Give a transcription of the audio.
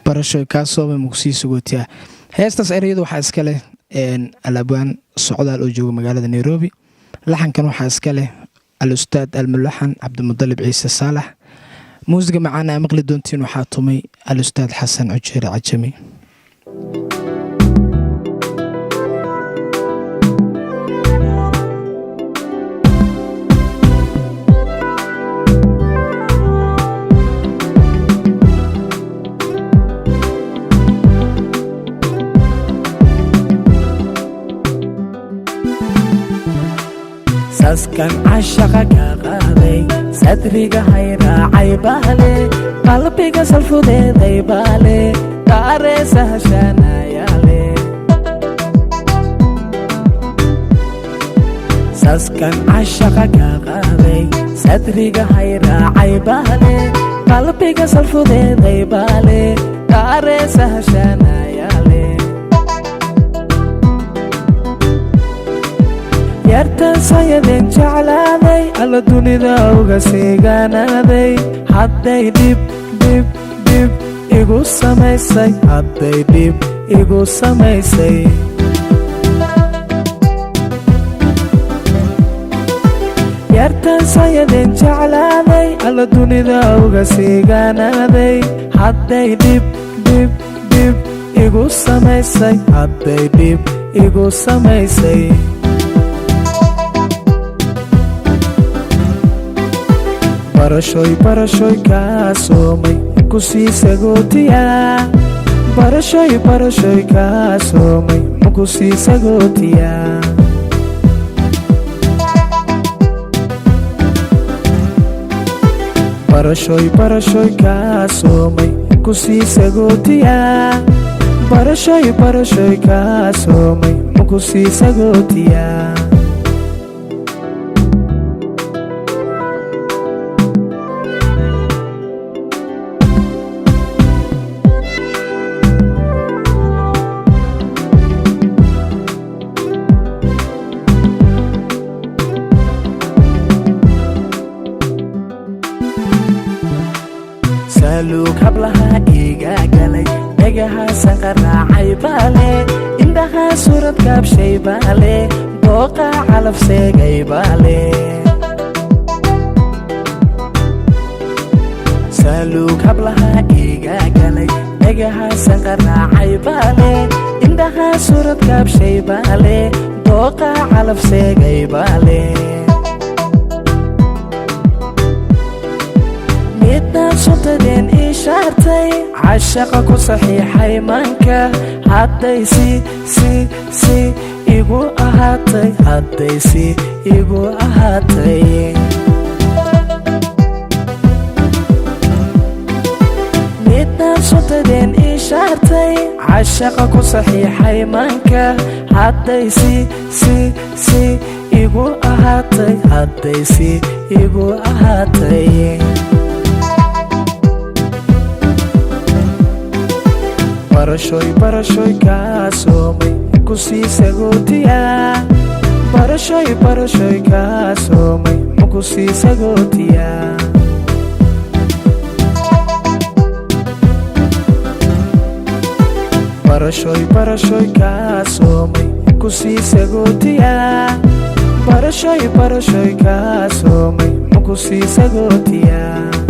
Barashoy kaa soomay, makusii sagootiyaa. Heestaas ereyadu waxaa iska leh alabwaan Socdaal oo jooga magaalada Nairobi. Laxankan waxaa iska leh al-ustaad almulaxan Cabdimudalib Ciise Saalax. Muusiga macaana aa maqli doontiin waxaa tumay al-ustaad Xasan Cujeere Cajami. Saskan cashaqa ka qaaday, sadriga hayraacay baale, qalbiga salfudeeday baale, daareesa hashaanayaale. Saskan cashaqa ka qaaday, sadriga hayraacay baale, qalbiga salfudeeday baale, daareesa hashaanayaale. Yartan sayadeen jeclaaday, alla dunida uga siigaanaaday, hadday dhib dhib dhib igu samaysay, hadday dhib igu samaysay. Yartan sayadeen jeclaaday, alla dunida uga siigaanaaday, hadday dhib dhib dhib igu samaysay, hadday dhib igu samaysay. Barashoy, barashoy kaa soomay, makusii sagootiyaa. Barashoy, barashoy kaa soomay, makusii sagootiyaa. Barashoy, barashoy kaa soomay, makusii sagootiyaa. Barashoy, barashoy kaa soomay, makusii sagootiyaa. Saluug hablaha iga galay, dhegahaasan qaraacay baale, indhahaa suurad gaabshay baale, dooqa calaf seegay baale. Saluug hablaha iga galay, dhegahaasan qaraacay baale, indhahaa suurad gaabshay baale, dooqa calaf seegay baale. Midnaad suntadeen ii shaartay, cashaqa ku saxiixay manka, hadday si si si igu ahaatay, hadday si igu ahaatay. Midnaad suntadeen ii shaartay, cashaqa ku saxiixay manka, hadday si si si igu ahaatay, hadday si igu ahaatay. Barashoy, barashoy kaa soomay, makusii sagootiyaa. Barashoy, barashoy kaa soomay, makusii sagootiyaa. Barashoy, barashoy kaa soomay, makusii sagootiyaa. Barashoy, barashoy kaa soomay, makusii sagootiyaa.